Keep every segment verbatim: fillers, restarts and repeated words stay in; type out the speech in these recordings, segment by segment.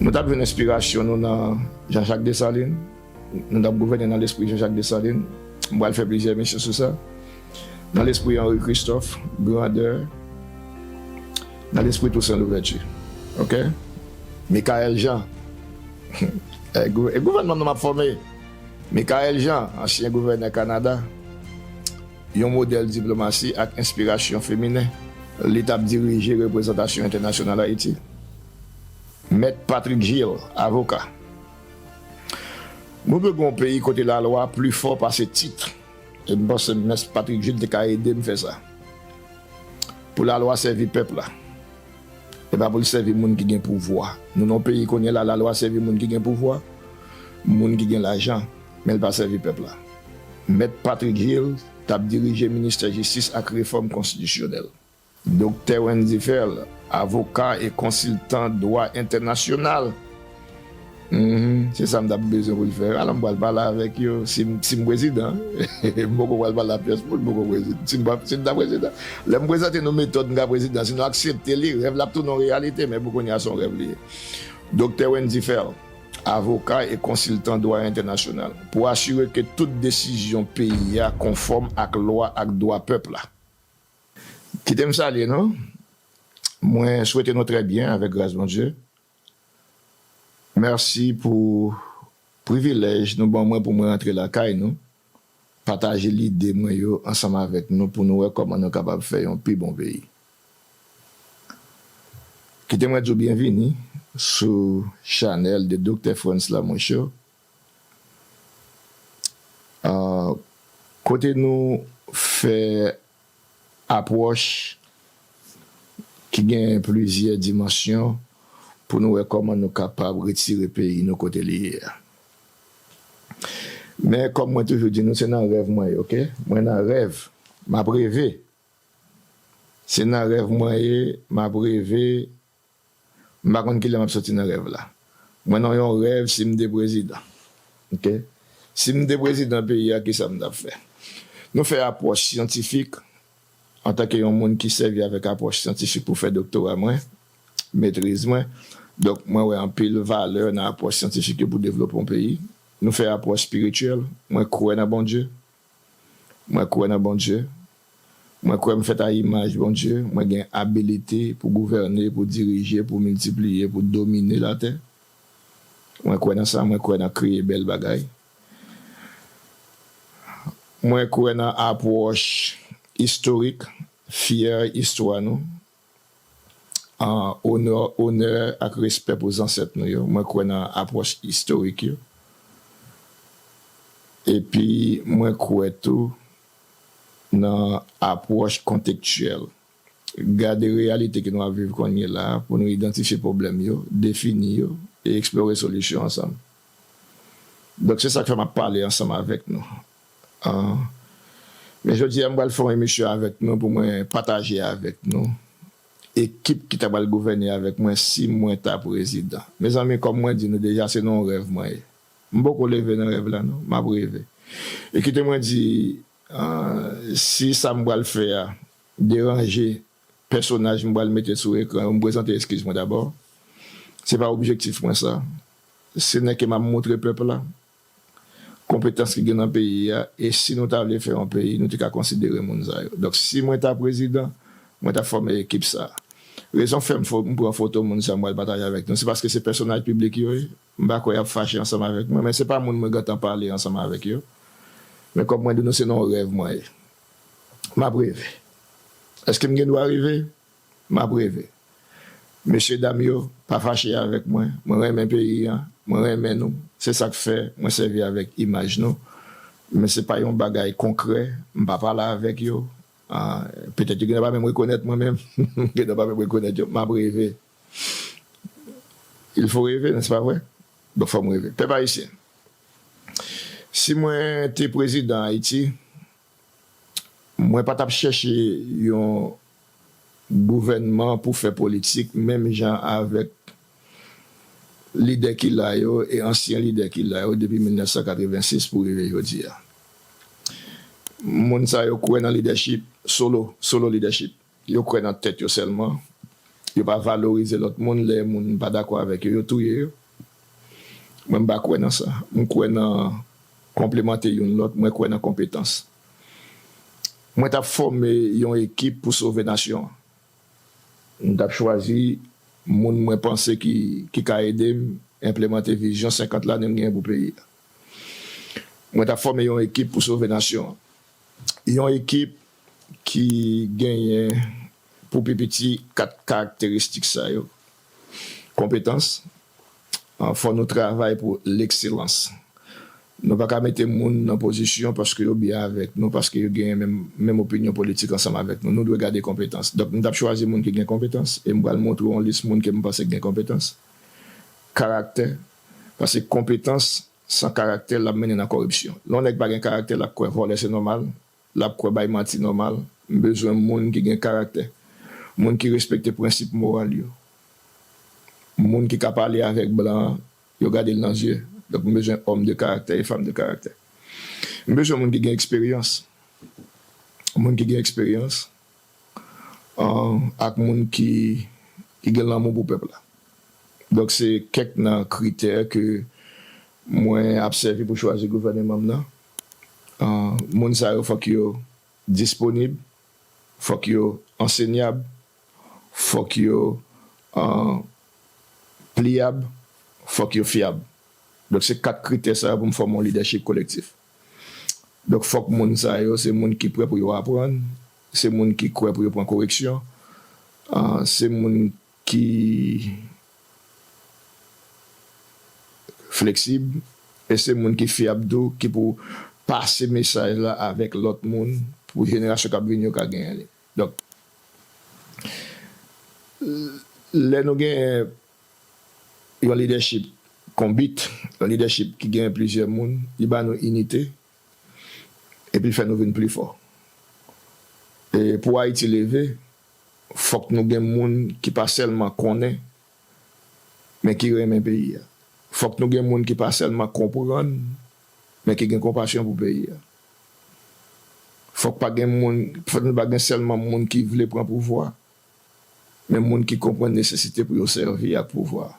Nou t ap jwenn enspirasyon nou nan Jean-Jacques Dessalines. Nou t ap gouvène nan lespri Jean-Jacques Dessalines. M pral fè plizyè emisyon sou sa. Nan lespri Henri Christophe, grandè, nan lespri Toussaint Louverture. Oke? Michaël Jean. E gou- e gouvènman m nan m ap fòme. Michaël Jean, ansyen gouvènè Kanada, yon modèl diplomasi ak enspirasyon feminen. Li t ap dirije reprezantasyon entènasyonal Ayiti. Mèt Patrick Gilles, avoka. Nou dwe gen yon peyi kote lalwa pli fò pase tit. E m panse Mèt Patrick Gilles te ka ede m fè sa. Pou lalwa sèvi pèp la. E pa pou l sèvi moun ki gen pouvwa. Nou nan yon peyi kounye a la, lalwa sèvi moun ki gen pouvwa, moun ki gen lajan, men l pa sèvi pèp la. Mèt Patrick Gilles t ap dirije ministè jistis ak refòm konstitisyonèl. Doktè Wendy Phèl, avoka e konsiltan dwa entènasyonal. Mhm, se sa m t ap bezwen pou l fè. Alò, m pral pale avèk yo. Si m, si m prezidan, m poko pral pale a pyès moun, m poko prezidan. Si m pa, si m ta prezidan, lè m prezante nou metòd m ka prezidan, si nou aksepte li, rèv la ap tounen yon reyalite, men pou kounye a, se yon rèv li ye. Doktè Wendy Phèl, avoka e konsiltan dwa entènasyonal, pou asire ke tout desizyon peyi a konfòm ak lwa ak dwa pèp la. Kite m salye nou. Mwen swete nou trè byen avèk gras Bondye. Mèsi pou privilèj nou ban mwen pou mwen rantre lakay nou, pataje lide mwen yo ansanm avèk nou pou nou wè kòman nou kapab fè yon pi bon peyi. Kite mwen di w byenvini sou chanèl de Doktè Frantz Lamouche. Ah, kote nou fè apwòch ki gen plizyè dimansyon pou nou wè kòman nou kapab retire peyi nou kote li ye a. Men kòm mwen toujou di nou, se nan rèv mwen ye, oke? Mwen nan rèv, m ap reve. Se nan rèv mwen ye, m ap reve. M pa konn kilè m ap soti nan rèv la. Mwen nan yon rèv si m te prezidan. Oke? Si m te prezidan peyi a, kisa m t ap fè? Nou fè apwòch syantifik antanke yon moun ki sèvi avèk apwòch syantifik pou fè doktora mwen, metriz mwen. Donk, mwen wè anpil valè nan apwòch syantifik yo pou devlope yon peyi. Nou fè apwòch espirityèl. Mwen kwè nan Bondye. Mwen kwè nan Bondye. Mwen kwè m fèt a imaj Bondye. Mwen gen abilite pou gouvène, pou dirije, pou miltipliye, pou domine latè. Mwen kwè nan sa, mwen kwè nan kreye bèl bagay. Mwen kwè nan apwòch istorik, fyè istwa nou, an onè, onè ak respè pou zansèt nou yo. Mwen kwè nan apwòch istorik yo. Epi, mwen kwè tou nan apwòch kontekstyèl. Gade reyalite ke nou ap viv kounye la a pou nou idantifye pwoblèm yo, defini yo, e eksplore solisyon ansanm. Donk, se sa k fè m ap pale ansanm avèk nou. Ah, men jodi a, m pral fè yon emisyon avèk nou pou mwen pataje avèk nou ekip ki ta pral gouvène avèk mwen si mwen ta prezidan. Mezanmi, kòm mwen di nou deja, se nan yon rèv mwen ye. M poko leve nan rèv la, non. M ap reve. E kite mwen di, ah, si sa m pral fè a deranje pèsonaj m pral mete sou ekran yo, m prezante eskiz mwen dabò. Se pa objektif mwen sa. Se nèke m ap montre pèp la konpetans ki gen nan peyi a, e si nou ta vle fè yon peyi, nou te ka konsidere moun sa yo. Donk, si mwen ta prezidan, mwen t ap fòme ekip sa. Rezon fè m fo-, m pran foto moun sa m pral pataje avèk nou, se paske se pèsonaj piblik yo ye. M pa kwè y ap fache ansanm avèk mwen, men se pa moun mwen gentan pale ansanm avèk yo. Men kòm mwen di nou, se nan yon rèv mwen ye. M ap reve. Èske m gen dwa reve? M ap reve. Mesye dam yo, pa fache avèk mwen. Mwen renmen peyi a, mwen renmen nou. Se sa k fè mwen sèvi avèk imaj nou. Men se pa yon bagay konkrè. M pa pale avèk yo. Ah, petèt yo gentan pa menm rekonèt mwen menm. Gentan pa menm rekonèt yo. M ap reve. Il faut rêver, n'est-ce pas vrai? Donk, fò m reve. Pèp ayisyen, si mwen te prezidan Ayiti, mwen pa t ap chèche yon gouvènman pou fè politik, menm jan avèk lidè ki la yo e ansyen lidè ki la yo depi mil nèf san katrevensis pou rive jodi a. Moun sa yo kwè nan lidèchip solo, solo lidèchip. Yo kwè nan tèt yo sèlman. yo pa valorize lòt moun, lè moun pa dakò avèk yo, yo touye yo. Mwen, m pa kwè nan sa. M kwè nan konplemante youn lòt, mwen kwè nan konpetans. Mwen t ap fòme yon ekip pou sove nasyon an. M t ap chwazi moun mwen panse ki, ki ka ede m enplemante vizyon senkant lane m genyen pou peyi a. Mwen t ap fòme yon ekip pou sove nasyon an. Yon ekip ki genyen pou pi piti kat karakteristik sa yo. Konpetans, ah, fò nou travay pou lekselans. Nou pa ka mete moun nan pozisyon paske yo byen avèk nou, paske yo genyen menm, menm opinyon politik ansanm avèk nou. Nou dwe gade konpetans. Donk, m t ap chwazi moun ki gen konpetans e m pral montre w yon lis moun ke m panse ki gen konpetans. Karaktè, paske konpetans san karaktè, l ap mennen nan kòripsyon. Lè yon nèg pa gen karaktè, l ap kwè vòlè se nòmal, l ap kwè bay manti nòmal. M bezwen moun ki gen karaktè, moun ki respekte prensip moral yo, moun ki ka pale avèk blan an, yo gade l nan zye. Donk, m bezwen òm de karaktè e fanm de karaktè. M bezwen moun ki gen eksperyans, moun ki gen eksperyans, ah, ak moun ki, ki gen lanmou pou pèp la. Donk, se kèk nan kritè ke mwen ap sèvi pou chwazi gouvèneman m nan. Ah, moun sa yo, fòk yo disponib, fòk yo ansenyab, fòk yo, ah, pliyab, fòk yo fyab. Donk, se kat kritè sa yo pou m fòme yon lidèchip kolektif. Donk, fòk moun sa yo, se moun ki prè pou yo aprann, se moun ki kwè pou yo pran koreksyon, ah, se moun ki fleksib, e se moun ki fyab tou, ki pou pase mesaj la avèk lòt moun, pou jenerasyon k ap vini yo ka genyen li. Donk, lè nou genyen yon lidèchip konbit, yon lidèchip ki genyen plizyè moun, li ba nou inite, epi l fè nou vin pli fò. E pou Ayiti leve, fòk nou gen moun ki pa sèlman konnen, men ki renmen peyi a. Fòk nou gen moun ki pa sèlman konprann, men ki gen konpasyon pou peyi a. Fòk pa gen moun, fòk nou pa gen sèlman moun ki vle pran pouvwa, men moun ki konprann nesesite pou yo sèvi ak pouvwa.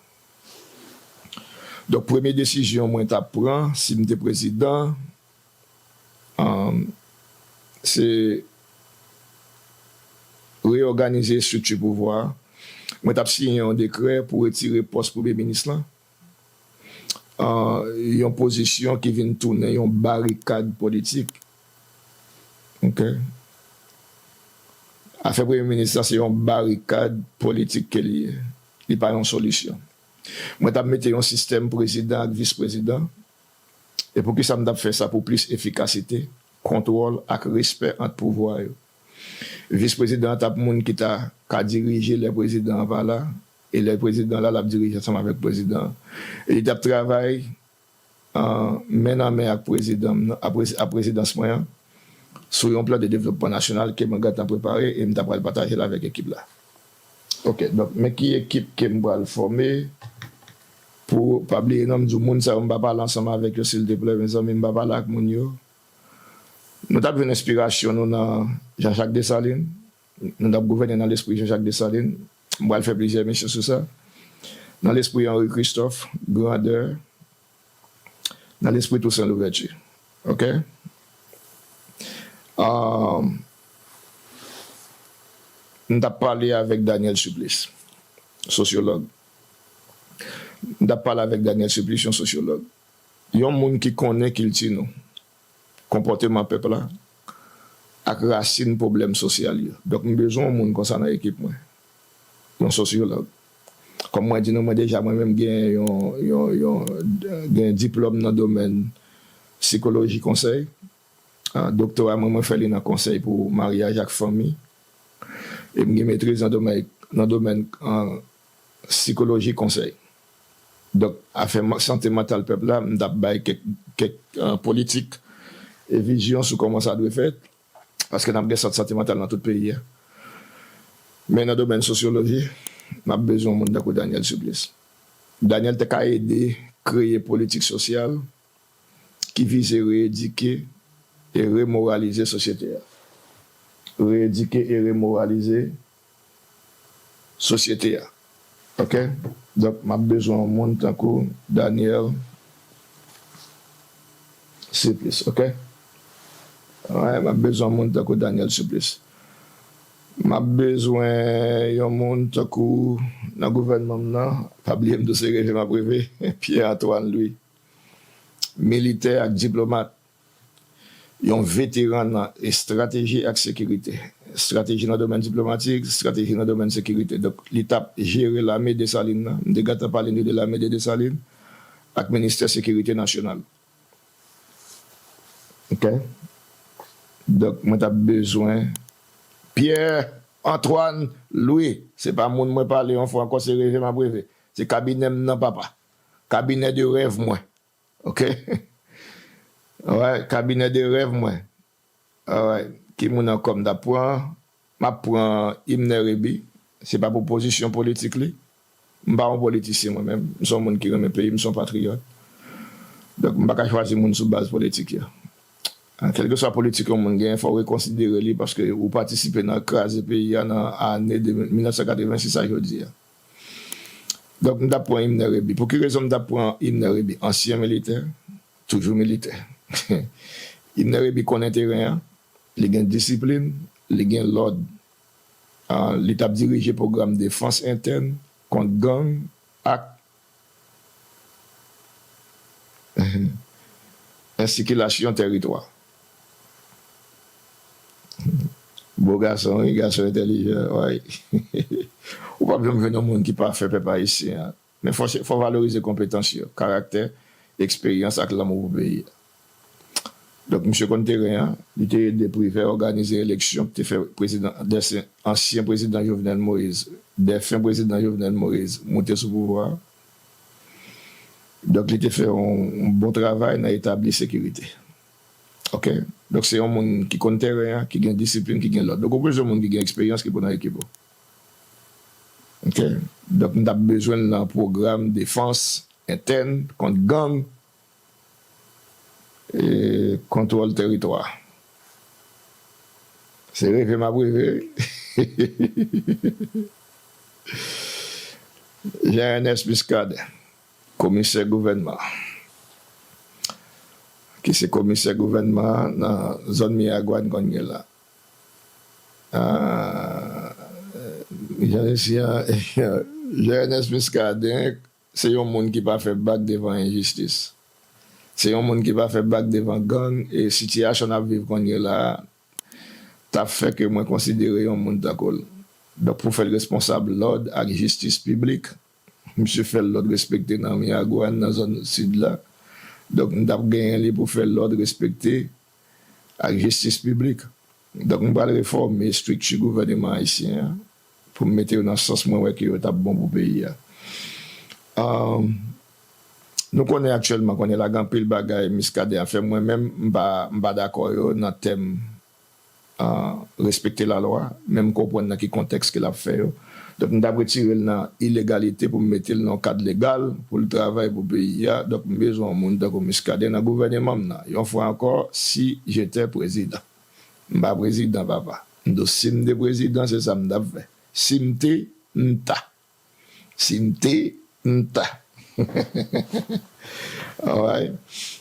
Donk, premye desizyon mwen t ap pran, si m te prezidan, um, se reyòganize estrikti pouvwa a. Mwen t ap siyen yon dekrè pou retire pòs premye minis lan. Ah, yon pozisyon ki vin tounen yon barikad politik. Ok? Afè premye minis lan se yon barikad politik ke li ye. Li pa yon solisyon. Mwen t ap mete yon sistèm prezidan ak vis prezidan. E poukisa m t ap fè sa? Pou plis efikasite, kontwòl ak respè ant pouvwa yo. Vis prezidan an t ap moun ki ta ka dirije lè prezidan an pa la, e lè prezidan la, l ap dirije ansanm avèk prezidan an. E li t ap travay, ah, men nan men ak prezidan m nan, ak prezi-, ak prezidans mwen an, sou yon plan de devlopman nasyonal ke mwen gentan prepare e m ta pral pataje l avèk ekip la. Ok, donk, men ki ekip ke m pral fòme pou, pa bliye non, m di w, moun sa yo, m pa pale ansanm avèk yo, silteplè, mezanmi, m pa pale ak moun yo. Nou t ap jwenn enspirasyon nou nan Jean-Jacques Dessalines. Nou t ap gouvène nan lespri Jean-Jacques Dessalines. M pral fè plizyè emisyon sou sa. Nan lespri Henri Christophe, grandè, nan lespri Toussaint Louverture. Ok? Ah, m t ap pale avèk Daniel Supplice, sosyològ. M t ap pale avèk Daniel Supplice, yon sosyològ. Yon moun ki konnen kilti nou, konpòteman pèp la, ak rasin pwoblèm sosyal yo. Donk, m bezwen yon moun konsa nan ekip mwen. Yon sosyològ. Kòm mwen di nou, mwen deja, mwen menm gen yon, yon, yon, gen diplòm nan domèn sikoloji konsèy. Ah, doktora mwen, mwen fè li nan konsèy pou maryaj ak fanmi. E m gen metriz nan domèn, nan domèn, ah, sikoloji konsèy. Donk, afè ma-, sante mantal pèp la, m t ap bay kèk, kèk, ah, politik e vizyon sou kòman sa dwe fèt, paske n ap gen sant sante mantal nan tout peyi a. Men nan domèn sosyoloji, n ap bezwen yon moun tankou Daniel Supplice. Daniel te ka ede kreye politik sosyal ki vize reyedike e remoralize sosyete a. Reyedike e remoralize sosyete a. Oke? Donk, m ap bezwen yon moun tankou Daniel Supplice, oke? Wi, m ap bezwen yon moun tankou Daniel Supplice. M ap bezwen yon moun tankou nan gouvènman m nan, pa bliye m tou se reve m ap reve, Pierre Antoine Louis. Militè ak diplomat, yon veteran nan estrateji ak sekirite. Estrateji nan domèn diplomatik, estrateji nan domèn sekirite. Donk, li t ap jere lame Desalin nan. M te gentan pale nou de lame de Desalin ak ministè sekirite nasyonal. Oke? Donk, mwen t ap bezwen Pierre Antoine Louis. Se pa moun mwen pale yon fwa ankò, se reve m ap reve. Se kabinè m nan, papa. Kabinè de rèv mwen. Oke? Alright, kabinè de rèv mwen. Alright, ki moun ankò m t ap pran? M ap pran Imner Rebi. Se pa pou pozisyon politik li. M pa yon politisyen mwen menm. M se yon moun ki renmen peyi m, m se yon patriyòt. Donk, m pa ka chwazi moun sou baz politik yo. Ah, kèlkeswa politik yon moun gen, fò w rekonsidere li paske ou patisipe nan kraze peyi a nan ane de mil nèf san katrevensis a jodi a. Donk, m t ap pran Imner Rebi. Pou ki rezon m t ap pran Imner Rebi? Ansyen militè, toujou militè. Imner Rebi konnen teren an, li gen disiplin, li gen lòd. Ah, li t ap dirije pwogram defans entèn kont gang ak ensikilasyon tèritwa. Bo gason, wi, gason entèlijan, wi. Ou p ap janm jwenn yon moun ki pafè, pèp ayisyen an. Men fò, fò valorize konpetans yo, karaktè, eksperyans ak lanmou pou peyi a. Donk, misye konn teren an, li te ede Privè òganize eleksyon ki te fè prezidan, dèfen, ansyen prezidan Jovenel Moïse, dèfen prezidan Jovenel Moïse, moute sou pouvwa a. Donk, li te fè yon, yon bon travay nan etabli sekirite. Oke? Donk, se yon moun ki konn teren an, ki gen disiplin, ki gen lòd. Donk, ou bezwen moun ki gen eksperyans ki pou nan ekip ou. Oke? Donk, m t ap bezwen l nan pwogram defans entèn kont gang, e kontwòl tèritwa. Se reve m ap reve, wi. Jean Ernest Muscadin, komisè gouvènman, ki se komisè gouvènman nan zòn Miragwàn kounye la. Ah, Jean, Jean, Jean Ernest Muscadin, se yon moun ki pa fè bak devan enjistis. Se yon moun ki pa fè bak devan gang, e sitiyasyon n ap viv kounye la a t ap fè ke mwen konsidere yon moun tankou l. Donk, pou fè l responsab lòd ak jistis piblik, misye fè lòd respekte nan Miragwàn, nan zòn sid la. Donk, m t ap genyen li pou fè lòd respekte ak jistis piblik. Donk, m pral refòme estrikti gouvèneman ayisyen an pou m mete yo nan sans mwen wè ke yo t ap bon pou peyi a. Ahn, nou konnen aktyèlman, konnen la gen anpil bagay Muscadin ap fè. Mwen menm, m pa, m pa dakò yo nan tèm, ahn, respekte lalwa, men m konprann nan ki kontèks ke l ap fè yo. Donk, m t ap retire l nan ilegalite pou m mete l nan yon kad legal pou l travay pou peyi a. Donk, m bezwen yon moun tankou Muscadin nan gouvèneman m nan. Yon fwa ankò, si j'étais président. M pa prezidan, papa. M di w, si m te prezidan, se sa m t ap fè. Si m te, m ta. Si m te, m ta. Alright.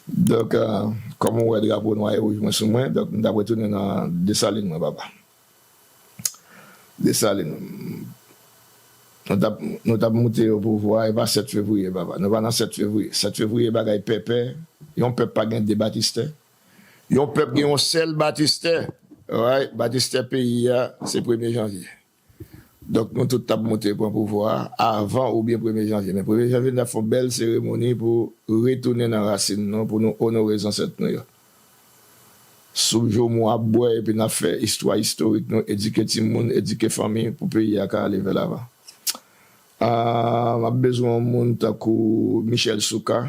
Donk, eh, kòm ou wè drapo nwa e wouj mwen sou mwen, donk, m t ap retounen nan Desalin mwen, papa. Desalin. Nou t ap, nou t ap moute yo pouvwa, e pa sèt fevriye, papa. Nou pa nan sèt fevriye. Sèt fevriye, bagay pèpè. Yon pèp pa gen de batistè. Yon pèp gen yon sèl batistè. Alright? Batistè peyi a, se premye janvye. Donk, nou tout t ap moute pran pouvwa a avan oubyen premye janvye. Men premye janvye, n ap fè yon bèl seremoni pou retounen nan rasin nou, pou nou onore zansèt nou yo. Soup joumou ap bwè, epi n ap fè istwa istorik nou, edike timoun, edike fanmi, pou peyi a ka ale vè lavan. Ah, m ap bezwen yon moun tankou Michel Souka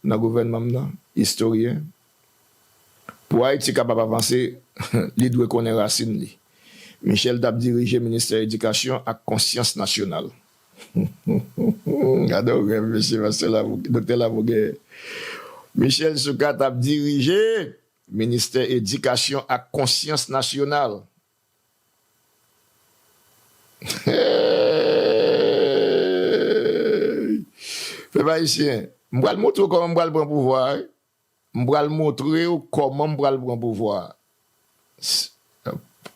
nan gouvènman m nan, istoryen. Pou Ayiti kapab avanse, li dwe konnen rasin li. Michel t ap dirije Ministè Edikasyon ak Konsyans Nasyonal. Gade yon rèv, mesye, pastè Lavogue, doktè Lavogue. Michel Souka t ap dirije Ministè Edikasyon ak Konsyans Nasyonal. Pèp ayisyen, m pral montre w kòman m pral pran pouvwa a, wi. M pral montre w kòman m pral pran pouvwa a. S-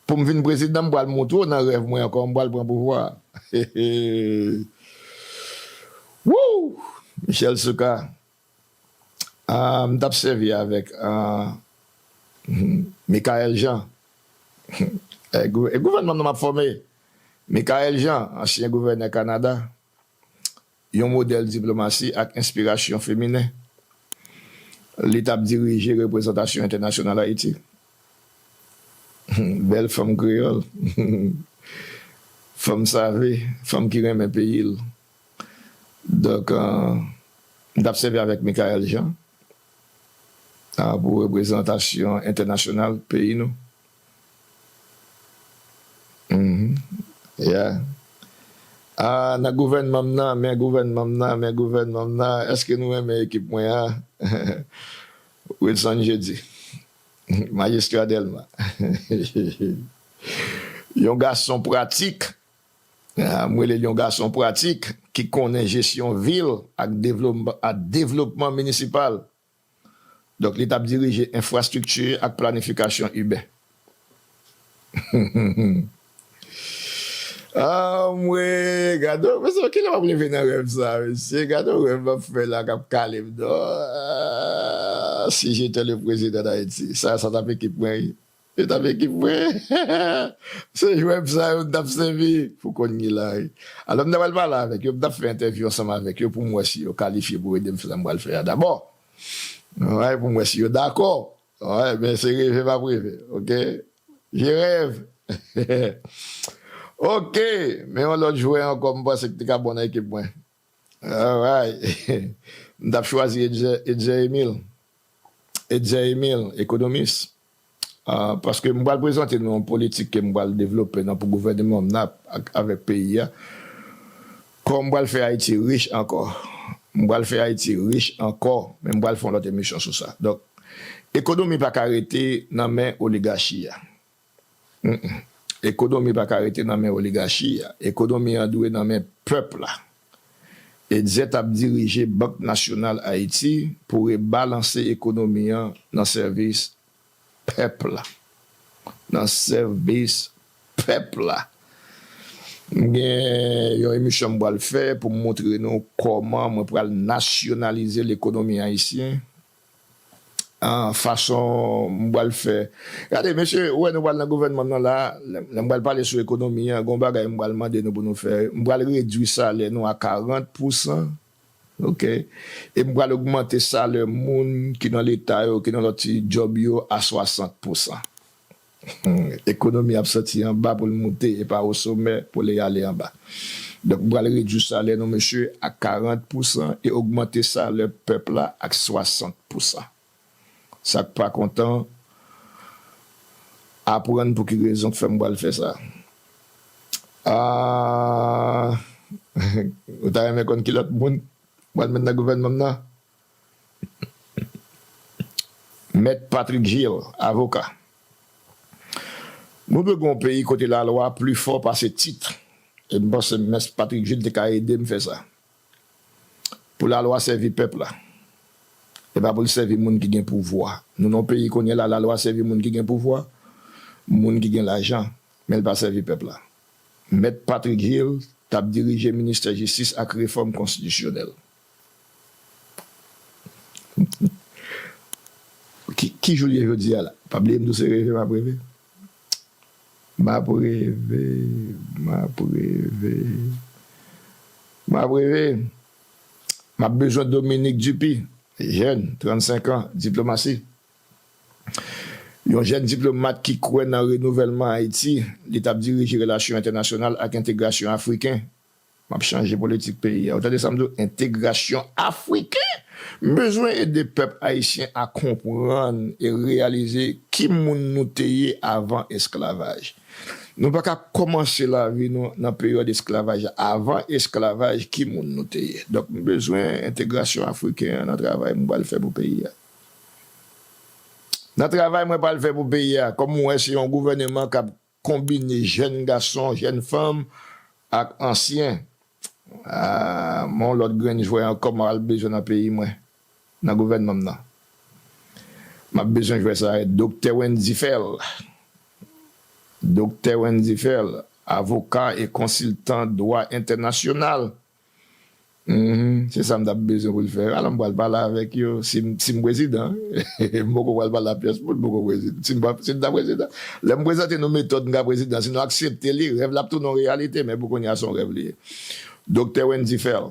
Pou m vin prezidan, m pral montre w nan rèv mwen an kòman m pral pran pouvwa a. Woo! Michel Soukar. Ah, m t ap sèvi avèk ah, Michaël Jean. E gou- e gouvènman m nan m ap fòme. Michaël Jean, ansyen gouvènè Kanada, yon modèl diplomasi ak enspirasyon feminen. Li t ap dirije reprezantasyon entènasyonal Ayiti. Bèl fanm kreyòl. Fanm save, fanm ki renmen peyi l. Donk, euh, m t ap sèvi avèk Michaël Jean ah, pou reprezantasyon entènasyonal peyi nou. Mhm. Yeah. Ah, nan gouvènman m nan, men gouvènman m nan, men gouvènman m nan, èske nou renmen ekip mwen an? Wilson Jeudi, Majistra Dèlma. Yon gason pratik, ah, m rele l yon gason pratik ki konnen jesyon vil ak devlopman, ak devlopman minisipal. Donk, li t ap dirije enfrastrikti ak planifikasyon iben. Anmwe, gade, mesye, kilè w ap leve nan rèv sa, mesye? Gade rèv m ap fè la k ap kale m, non. Ah, si j'étais le président d'Haïti, sa, sa t ap ekip mwen, wi. Yo t ap ekip mwen. Se rèv sa yo m t ap sèvi pou konn gen la, wi. Alò, m t ap al pale avèk yo, m t ap fè entèvyou ansanm avèk yo pou m wè si yo kalifye pou ede m fè sa m pral fè a dabò. Wi, pou m wè si yo dakò. Wi, men se reve m ap reve, oke? Je rêve. Oke, men yon lòt jwè ankò m panse ki te ka bon nan ekip mwen. Alright. M t ap chwazi Etzer, Etzer Emile. Etzer Emile, ekonomis. Ah, paske m pral prezante nou yon politik ke m pral devlope nan pou gouvènman m nan ak, avèk peyi a. Kòman m pral fè Ayiti rich ankò. M pral fè Ayiti rich ankò, men m pral fè yon lòt emisyon sou sa. Donk, ekonomi pa ka rete nan men oligachi a. Mm-mm. Ekonomi pa ka rete nan men oligachi a. Ekonomi an dwe nan men pèp la. Etzer t ap dirije Bank Nasyonal Ayiti pou rebalanse ekonomi an nan sèvis pèp la. Nan sèvis pèp la. M gen yon emisyon m pral fè pou m montre nou kòman mwen pral nasyonalize lekonomi ayisyen. Ah, fason m pral fè. Gade, mesye, ou wè nou pral nan gouvènman nan la, lè lè m pral pale sou ekonomi an, gon bagay m pral mande nou pou nou fè. M pral redwi salè nou a karant pousan. Oke? E m pral ogmante salè moun ki nan leta yo, ki nan lòt ti djòb yo a swasant pousan. Ekonomi ap soti anba pou l moute, e pa o somè pou l ale anba. Donk, m pral redwi salè nou, mesye, a karant pousan e ogmante salè pèp la ak swasant pousan. Sa k pa kontan, aprann pou ki rezon k fè m pral fè sa. Ah, ou ta renmen konn ki lòt moun m pral met nan gouvènman m nan? Mèt Patrick Gilles, avoka. Nou dwe gen yon peyi kote lalwa pli fò pase tit. E m panse Mèt Patrick Gilles te ka ede m fè sa. Pou lalwa sèvi pèp la. E pa pou l sèvi moun ki gen pouvwa. Nou nan yon peyi kounye a la, lalwa sèvi moun ki gen pouvwa, moun ki gen lajan, men l pa sèvi pèp la. Mèt Patrick Gilles t ap dirije ministè jistis ak refòm konstitisyonèl. Ki, ki jou l ye jodi a la? Pa bliye m di w se reve m ap reve. M ap reve, m ap reve, m ap reve. M ap bezwen Dominique Duppy, jèn, trannsenk an, diplomasi. Yon jèn diplomat ki kwè nan renouvèlman Ayiti, li t ap dirije relasyon entènasyonal ak entegrasyon afriken. M ap chanje politik peyi a. Ou tande sa m di w? Entegrasyon afriken! M bezwen ede pèp ayisyen a konprann e reyalize ki moun nou te ye avan esklavaj. Nou pa ka kòmanse lavi nou nan peryòd esklavaj la. Avan esklavaj, ki moun nou te ye? Donk, m bezwen entegrasyon afriken an nan travay m pral fè pou peyi a. Nan travay mwen pral fè pou peyi a, kòm m wè se yon gouvèneman k ap konbine jèn gason, jèn fanm ak ansyen. Ah, men yon lòt grenn jwè ankò m al bezwen nan peyi mwen, nan gouvènman m nan. M ap bezwen jwè sa a, Doktè Wendy Phèl. Doktè Wendy Phèl, avoka e konsiltan dwa entènasyonal. Mhm, se sa m t ap bezwen pou l fè. Alò, m pral pale avèk yo. Si m, si m prezidan, m poko pral pale a pyès moun, m poko prezidan. Si m pa, si m ta prezidan, lè m prezante nou metòd m ka prezidan, si nou aksepte li, rèv la ap tounen yon reyalite, men pou kounye a, se yon rèv li ye. Doktè Wendy Phèl,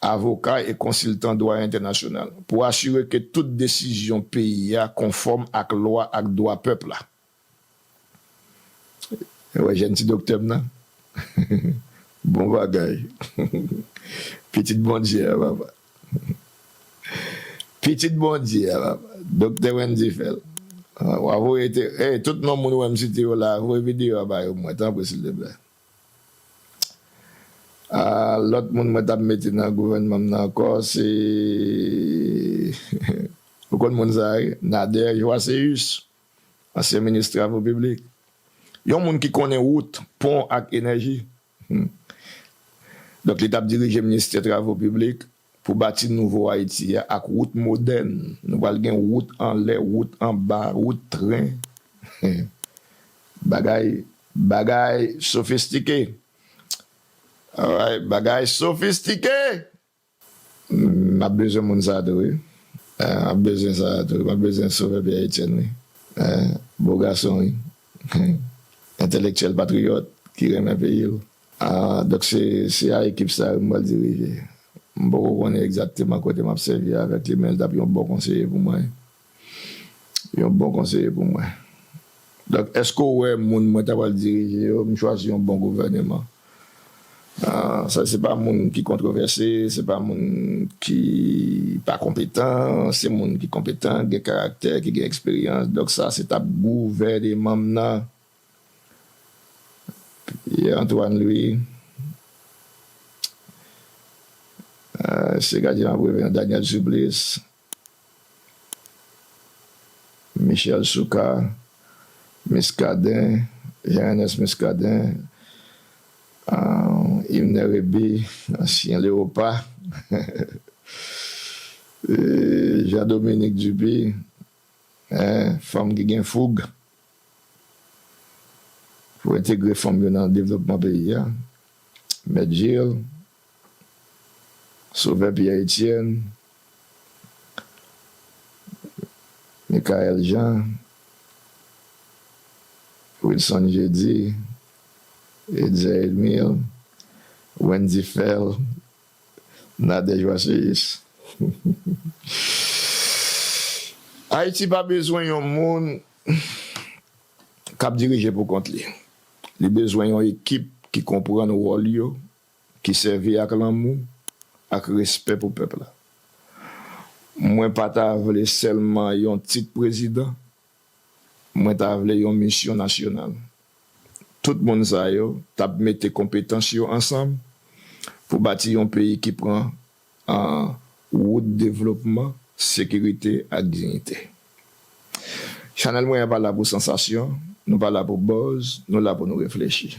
avoka e konsiltan dwa entènasyonal, pou asire ke tout desizyon peyi a konfòm ak lwa ak dwa pèp la. Wè jèn ti doktè m nan. Bon bagay. Pitit Bondye a, papa. Pitit Bondye a, papa. Doktè Wendy Phèl. W a voye te, hey, tout non moun ou wè m site yo la, voye videyo a ba yo mwen, tanpri, silteplè. Ah, lòt moun mwen t ap mete nan gouvènman m nan ankò, se, ou konn moun sa a, wi? Nader Joasséus, ansyen minis travo piblik. Yon moun ki konnen wout, pon ak enèji. Hmm. Donk, li t ap dirije ministè travo piblik pou bati nouvo Ayiti a ak wout modèn. Nou pral gen wout anlè, wout anba, wout tren. Bagay, bagay sofistike. Alright, bagay sofistike! M ap bezwen moun sa a tou, wi. Eh, m ap bezwen sa a tou. M ap bezwen Sovè Pierre Etienne, wi. Eh, bo gason, wi. Entèlektyèl patriyòt ki renmen peyi l. Ah, donk, se, se a ekip sa a m pral dirije. M poko konnen egzakteman kote m ap sèvi avèk li, men l t ap yon bon konseye pou mwen. Yon bon konseye pou mwen. Donk, èske w wè moun mwen ta pral dirije yo, m chwazi yon bon gouvèneman? Ah, sa, se pa moun ki kontwovèse, se pa moun ki pa konpetan, se moun ki konpetan, gen karaktè, ki gen eksperyans. Donk, sa, se t ap gouvèneman m nan. Pierre Antoine Louis, euh, se gadyen m ap revè, Daniel Supplice, Michel Souka, Muscadin, Jean Ernest Muscadin, euh, Yvener Réby, ansyen Leopa, euh, Jean Dominique Dupuy, hein, fanm ki gen foug. Pou entegre fanm yo nan devlopman peyi a. Mèt Gilles, Sauveur Pierre Etienne, Michaël Jean, Wilson Jeudi, Edzer Emile, Wendy Phèl, Nadège Joasséus. Ayiti pa bezwen yon moun k ap dirije pou kont li. Li bezwen yon ekip ki konprann wòl yo, ki sèvi ak lanmou, ak respè pou pèp la. Mwen pa ta vle sèlman yon tit prezidan, mwen ta vle yon misyon nasyonal. Tout moun sa yo t ap mete konpetans yo ansanm pou bati yon peyi ki pran, ah, wout devlopman, sekirite ak diyite. Chanèl mwen an pa la pou sansasyon, nou pa la pou buzz, nou la pou nou reflechi.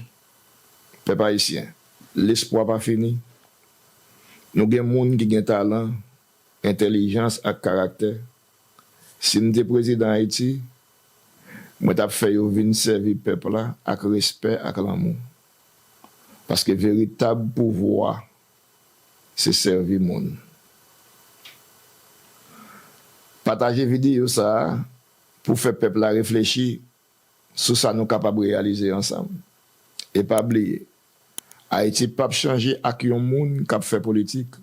Pèp ayisyen, lespwa pa fini. Nou gen moun ki gen talan, entèlijans ak karaktè. Si m te prezidan Ayiti, mwen t ap fè yo vin sèvi pèp la ak respè ak lanmou. Paske veritab pouvwa, se sèvi moun. Pataje videyo sa a pou fè pèp la reflechi sou sa nou kapab reyalize ansanm. E pa bliye, Ayiti p ap chanje ak yon moun k ap fè politik.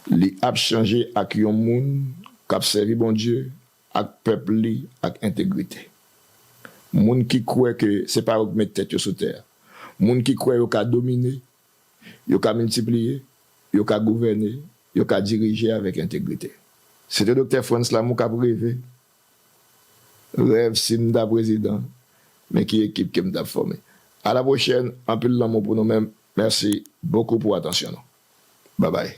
Li ap chanje ak yon moun k ap sèvi Bondye, ak pèp li, ak entegrite. Moun ki kwè ke se pa yo k met tèt yo sou tè a. Moun ki kwè yo ka domine, yo ka miltipliye, yo ka gouvène, yo ka dirije avèk entegrite. Se te Doktè Frantz Lamour k ap reve. Rèv si m ta prezidan, men ki ekip ke m t ap fòme. A la pwochèn, anpil lanmou pou nou menm. Mèsi bokou pou atansyon nou. Babay.